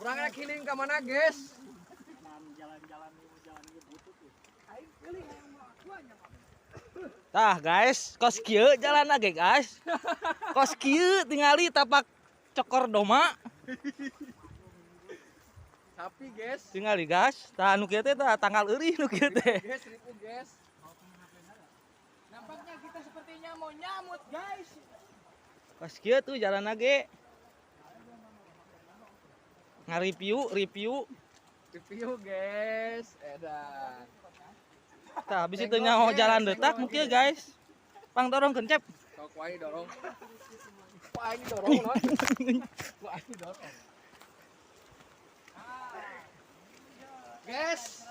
Urang rek healing ka mana, guys? Jalan-jalan jalan ieu butut ya. Tah guys, kos kieu jalan lagi guys. Kos kieu tingali tapak cokor doma. Sapi, guys. Tingali guys, tah anu kieu teh tah tanggal eurih nu kieu teh. Guys, ribu guys. Nampaknya kita sepertinya mau nyamut, guys. Kos kieu tuh jalan lagi. Ngareview, review. Review, guys. Edan. Tah habis itu nyaho jalan detak nu kieu guys. Pang dorong kencep. Sok wae dorong. Ku aing dorong, non. Ku aing dorong. Guys.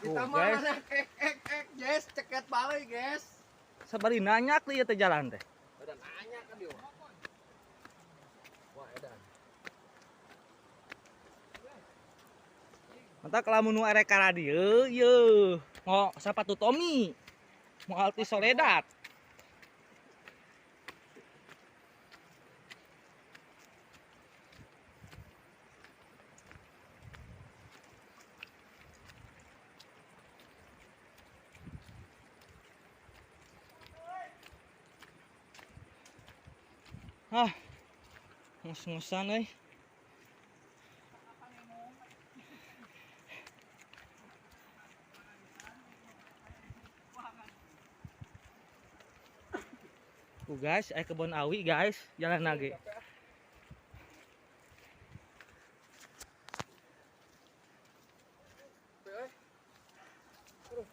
Kita Oh, guys. mana ek ek ek guys, ceket balai guys. Sabari nanyak teh ieu teh jalan teh. Udah nanya kan dia. Wah, edan. Mentak lamun nu erek ka dieu ieu. Ngo sapatu Tommy. Moal ti Soledad. Ah, ngos-ngosan euy. Tuh guys, aya kebon awi guys, jalan lagi. Aduh.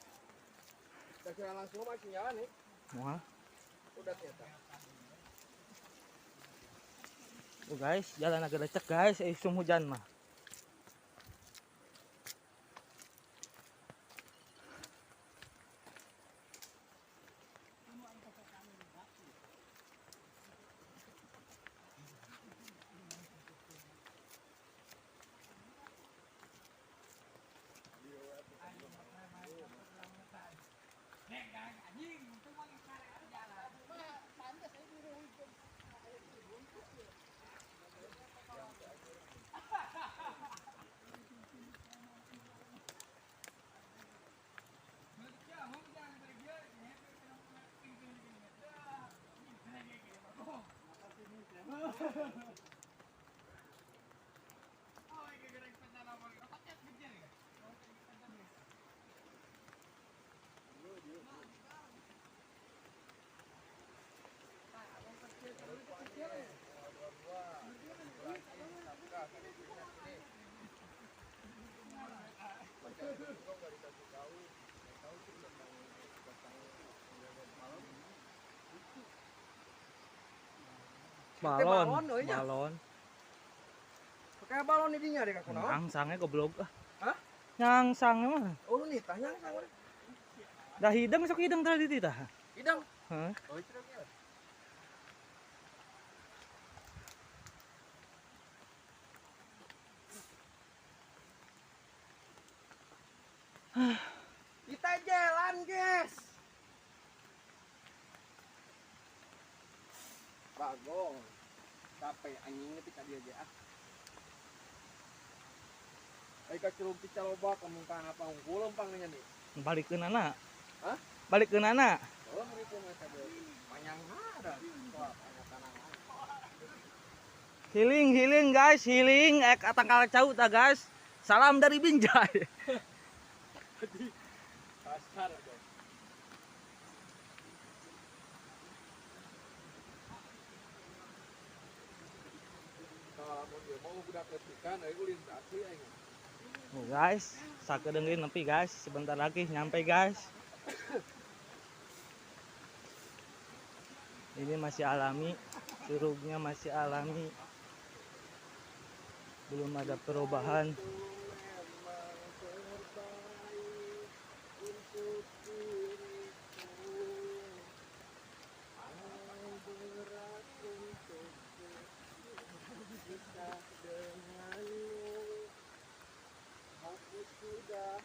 Udah langsung masih jalan nih. Moal. Udah ternyata. Tuh guys, jalan agak lecek guys, isum hujan mah. Balon, balon. Pakai balon di dinya deh kaku naon? Nyangsangnya goblok ah. Hah? Nyangsangnya mah. Oh nih tah nyangsang we. Dah hidung sok hidung tadi tah. Hidung. Heeh. Oh itu dia. Kita jalan, guys. Bagong. Capek anjing nepi ka dieu ge ah. Ai ka curug ti Caloba kemungkaan apa unggul lempang nya nih. Balikeun anak. Hah? Balikeun anak. Oh, ribu eta panjang ada. Wah, panjang tanah. Healing, healing guys, healing. Ek tangkal cau ta guys. Salam dari Binjai. Pasar guys. Oh guys, sakedeung nepi guys, sebentar lagi nyampe guys. Ini masih alami, curugnya masih alami. Belum ada perubahan. Sudah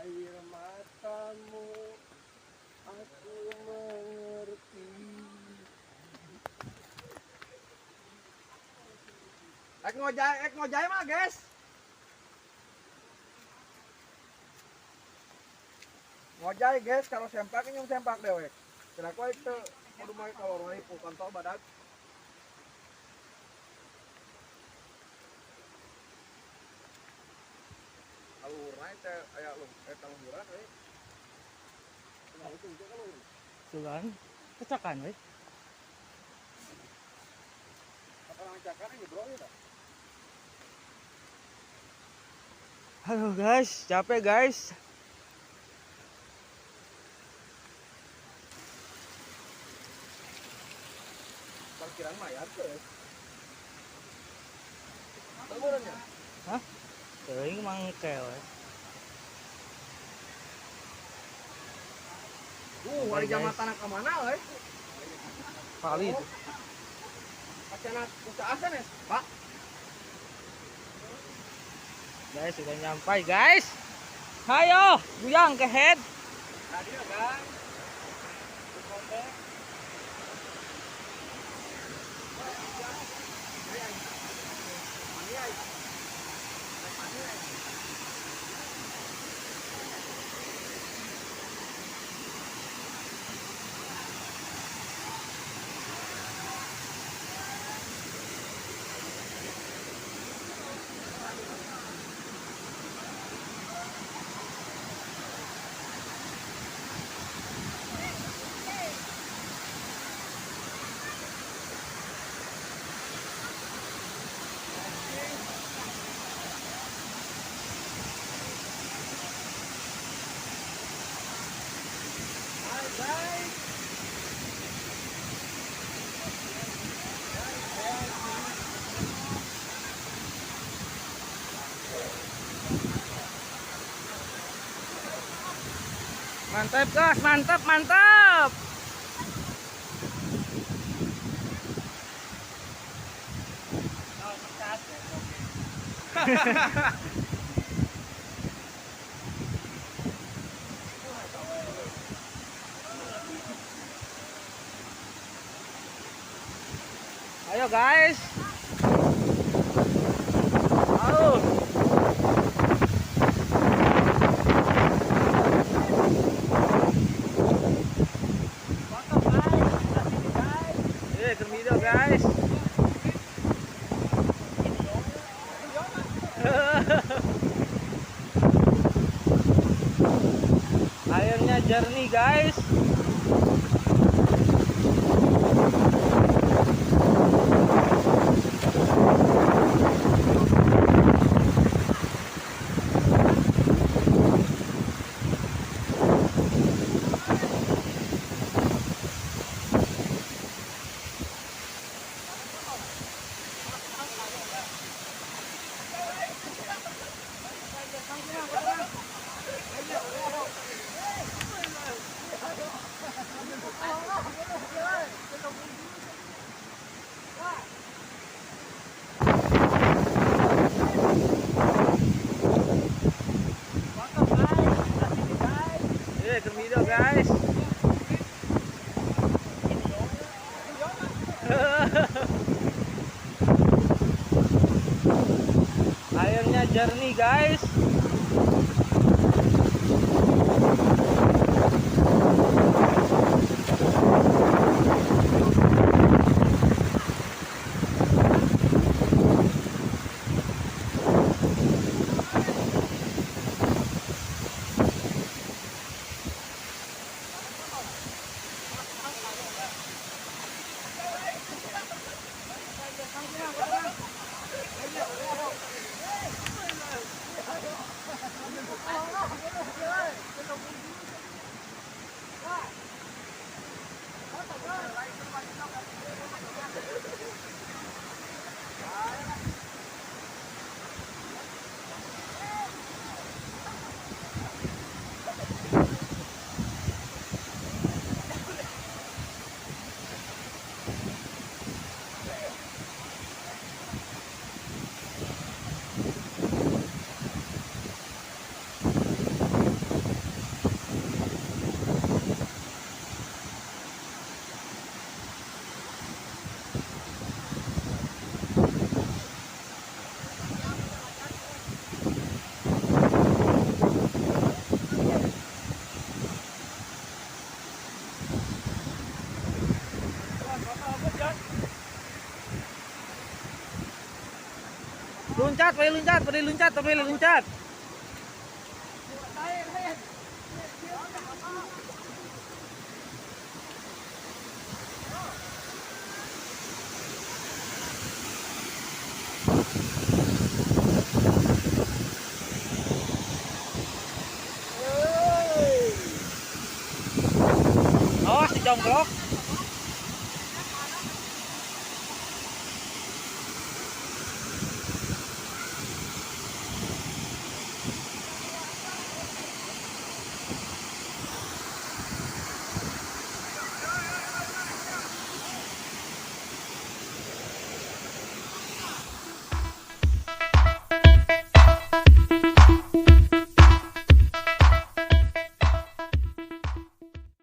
air matamu, aku mengerti. Ek ngojay mah, guys. Ngojay, guys, kalau sempak nyum sempak dewek. Kenapa itu kudu make kalau ribu kontol badak. Alurna teh aya lu eta luhuran we. Nah, itu teh kalur. Sugan, kecakan we. Apa orang cakan ini bro ya? Aduh guys, capek guys. Parkiran mah ya tuh. Tegurannya. Hah? Teuing mangkel. Ari jambatan ka mana euy? Kali itu. Acana usaha ya, Pak. Guys, sudah nyampai guys. Hayo, guyang ke head. Tadi ya, guys. Mantap guys, mantap, mantap. Ayo guys. Ayo. Video guys. Airnya jernih guys. Video guys. Airnya jernih guys. Loncat, boleh loncat, boleh loncat, boleh loncat. Awas dijongkrok.